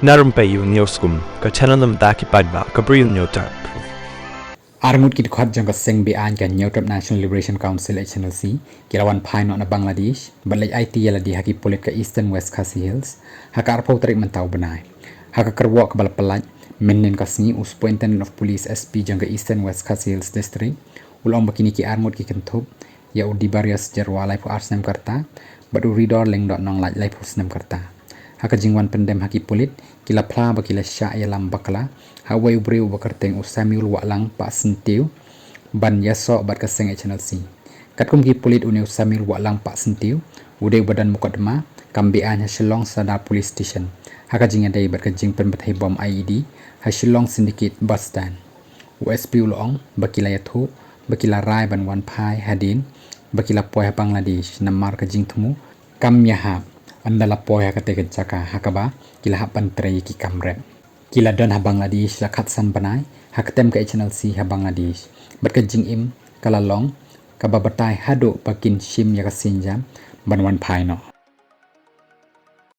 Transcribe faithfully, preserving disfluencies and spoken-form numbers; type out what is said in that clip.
Na rympei ïa u Hynñiewskum, ka channel na bynta ki paidbah ka Bri Hynñiewtrep. Arngut ki dkhot jong ka seng beaiñ ka Hynñiewtrep National Liberation Council, H N L C, ki la wan phai noh na Bangladesh bad leit aiti ïa lade ha ki pulit ka Eastern West Khasi Hills ha ka arphew tarik mynta u bnai. Ha ka kyrwoh kaba la pyllait mynhynnin ka sngi, u Superintendent of Police, S P, jong ka Eastern West Khasi Hills District u la ong ba kine ki arngut ki kynthup ïa u Dibarius Jyrwa, laiphew ar snem ka rta, bad u Ridor Lyngdoh Nonglait, laiphew snem ka rta. Ha ka jingwan pyndem ha ki pulit, ki la phla ba ki la shah ïalam bakla ha uwei u briew uba kyrteng u Samuel Wahlang Pahsyntiew ban ïasoh bad ka seng H N L C. Katkum ki pulit, une u Samuel Wahlang Pahsyntiew u dei uba don mukotduma kam beaiñ ha Shillong Sadar Police Station ha ka jingïadei bad ka jingpynbthei bom I E D ha Shillong Syndicate Bus Stand. U S P u la ong ba ki la ïathuh ba ki la rai ban wan phai hadien ba ki la poi ha Bangladesh, namar ka jingthmu kam ïahap ynda la poi ha katei ka jaka ha kaba ki la hap ban trei ïa ki kam rep. Ki la don ha Bangladesh la khatsan bnai ha ka tem ka H N L C ha Bangladesh, bad ka jingim ka la long kaba batai haduh ba kin shim ïa ka sienjam ban wan phai noh.